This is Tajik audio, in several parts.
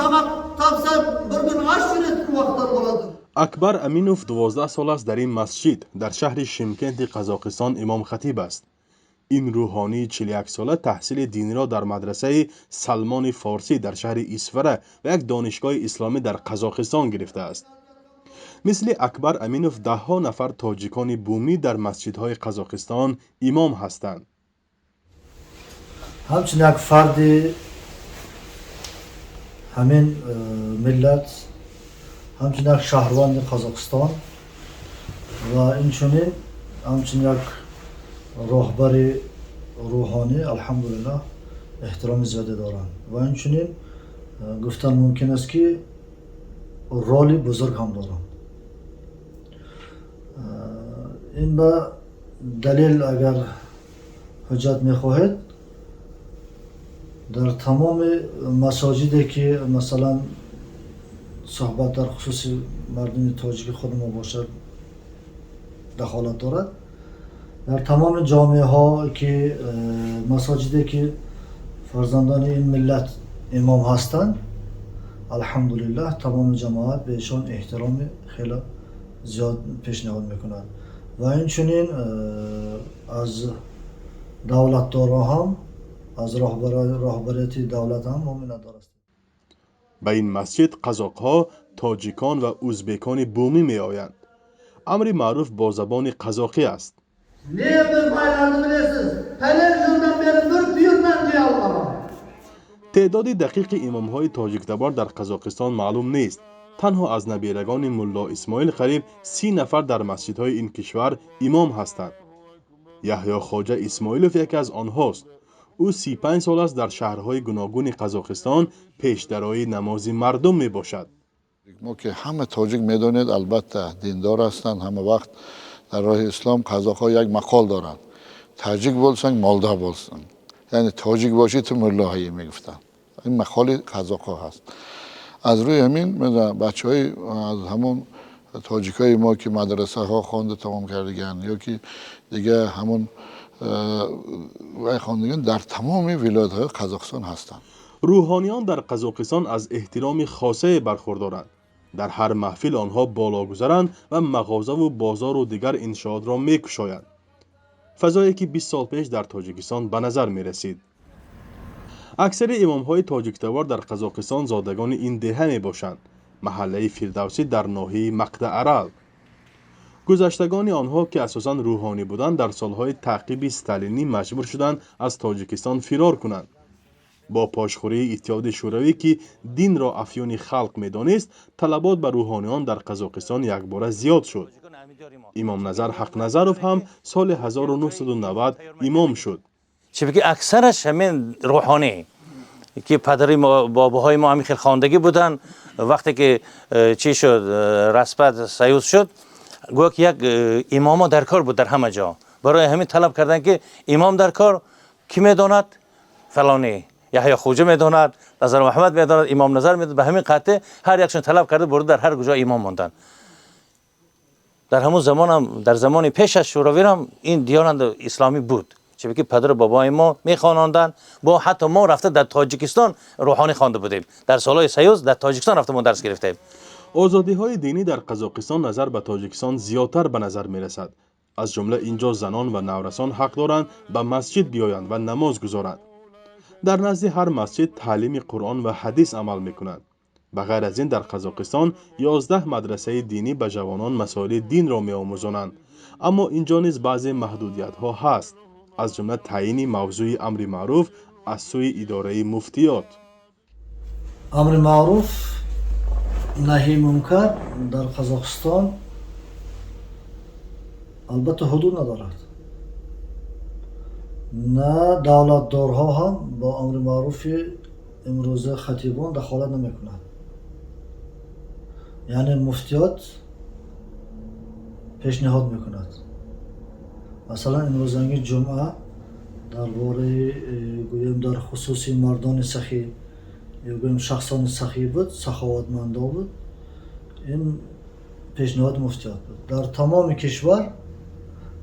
Тамақ тапса, бір күн аш жүретін уақыттар болады. Акбар Аминов 12 сол аст дар ин масҷид дар шаҳри Шимкенти Қазоқистон имомхатиб аст. Ин рӯҳонии 41-сола таҳсили диниро дар мадрасаи Салмони Форсӣ дар шаҳри Исфара ва як донишгоҳи исломӣ дар Қазоқистон гирифтааст. Мисли Акбар Аминов даҳҳо нафар тоҷикони бумӣ дар масҷидҳои Қазоқистон имом ҳастанд. Ҳамчун як фарди ҳамин миллат, ҳамчун як шаҳрванди Қазоқистон ва инчунин ҳамчун як роҳбари рӯҳонӣ, алҳамдулиллаҳ, эҳтироми зиёде доранд ва инчунин гуфтан мумкин аст, ки роли бузург ҳам доранд. Ин ба далел, агар ҳуҷҷат мехоҳед, дар тамоми масоҷиде ки, масалан, суҳбат дар хусуси мардуми тоҷики худи мо бошад, дахолат дорад, дар тамоми ҷомеаҳо ки масоҷиде ки фарзандони ин миллат имом ҳастанд, алҳамдулиллаҳ, тамоми ҷамоат ба эшон эҳтироми хеле зиёд пешниҳод мекунад ва инчунин аз давлатдорон ҳам, аз роҳбарияти давлат ҳам мо миннатдор ҳастем. Ба ин масҷид қазоқҳо, тоҷикон ва узбекони бумӣ меоянд. Амри маъруф бо забони қазоқӣ аст. Небір байларды білесіз, пәлен жылдан бері бір түйір нан жей алмаған. Теъдоди дақиқи имомҳои тоҷиктабор дар Қазоқистон маълум нест. Танҳо аз набирагони Мулло Исмоил қариб 30 нафар дар масҷидҳои ин кишвар имом ҳастанд. Яҳё Хоҷа Исмоилов яке аз онҳост. Ӯ 35 сол аст дар шаҳрҳои гуногуни Қазоқистон пешдарои намози мардум мебошад. Мо ки ҳама тоҷик медонед, албатта, диндор ҳастанд, ҳама вақт дар роҳи ислом. Қазоқҳо як мақол доранд: «Тоҷик болсаң, молда болсаң», яъне тоҷик бошӣ, ту муллоҳӣ, мегуфтанд. Ин мақоли қазоқҳо ҳаст. Аз рӯи ҳамин бачаҳои аз ҳамон тоҷикҳои мо ки мадрасаҳо хонда тамом кардаган ё ки дига ҳамон вай хондаган, дар тамоми вилоятҳои Қазоқистон ҳастанд. Рӯҳониён дар Қазоқистон аз эҳтироми хосае бархурдоранд. Дар ҳар маҳфил онҳо бологузаранд ва мағозаву бозору дигар иншоотро мекушоянд, фазое ки 20 сол пеш дар Тоҷикистон ба назар мерасид. Аксари имомҳои тоҷиктабор дар Қазоқистон зодагони ин деҳа мебошанд, маҳаллаи Фирдавсӣ дар ноҳияи Мақтаарал. Гузаштагони онҳо, ки асосан рӯҳонӣ буданд, дар солҳои таъқиби сталинӣ маҷбур шуданд аз Тоҷикистон фирор кунанд. Бо пошхӯрии Иттиҳоди Шӯравӣ, ки динро афюни халқ медонист, талабот ба рӯҳониён дар Қазоқистон якбора зиёд шуд. Имомназар Ҳақназаров ҳам соли 1990 имом шуд. Чунки аксараш ҳамин рӯҳонӣ ки падари мо, бобоҳои мо ҳамин хел хондагӣ буданд. Вақте ки чӣ шуд, распад союз шуд, гӯё ки як имомо дар кор буд дар ҳама ҷо. Барои ҳамин талаб карданд, ки имом дар кор, кӣ медонад? Фалонӣ Яҳё Хоҷа медонад, Назар Муҳаммад медонад, Имом Назар медонад. Ба ҳамин қатъе ҳар якшон талаб карда бурда, дар ҳар куҷо имом монданд. Дар ҳамон замонам, дар замони пеш аз Шӯравиам ин диёнат исломӣ буд, чунки падару бобои мо мехононданд. Бо ҳатто мо рафта дар Тоҷикистон рӯҳонӣ хонда будем. Дар солҳои союз дар Тоҷикистон рафта мо дарс гирифтем. Озодиҳои динӣ дар Қазоқистон назар ба Тоҷикистон зиёдтар ба назар мерасад. Аз ҷумла ин ҷо занон ва наврасон ҳақ доранд ба масҷид биёянд ва намоз гузоранд. Дар назди ҳар масҷид таълими Қуръон ва ҳадис амал мекунад. Ба ғайр аз ин, дар Қазоқистон 11 мадрасаи динӣ ба ҷавонон масоили динро меомӯзонанд. Аммо ин ҷо низ баъзе маҳдудиятҳо ҳаст, аз ҷумла таъйини мавзӯи амри маъруф аз сӯи идораи муфтиёт. Амри маъруф, наҳи мункар дар Қазоқистон албатта ҳудуд надорад. На давлатдорҳо ҳам бо амри маъруфи имрӯза хатибон дахолат намекунанд, яъне муфтиёт пешниҳод мекунад. Масалан, имрӯзанги ҷумъа дар бораи гӯем, дар хусуси мардони сахӣ ё гӯем шахсони сахӣ буд, саховатмандо буд, ин пешниҳоди муфтиёт буд. Дар тамоми кишвар,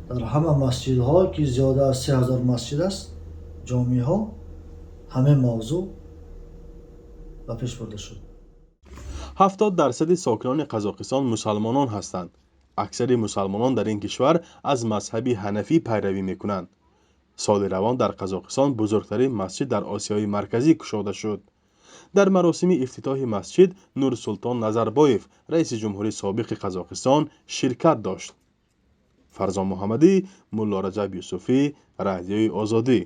дар ҳама масҷидҳо, ки зиёда аз 3000 масҷид аст, ҷомеҳо, ҳамин мавзӯъ. ба пеш бурда шуд. 70 дарсади сокинони Қазоқистон мусалмонон ҳастанд. Аксари мусалмонон дар ин кишвар аз мазҳаби ҳанафӣ пайравӣ мекунанд. Соли равон дар Қазоқистон бузургтарин масҷид дар Осиёи Марказӣ кушода шуд. Дар маросими ифтитоҳи масҷид Нурсултон Назарбоев, раиси ҷумҳури собиқи Қазоқистон, ширкат дошт. Фарзон Муҳаммадӣ, Муллораҷаб Юсуфӣ, Радиои Озодӣ.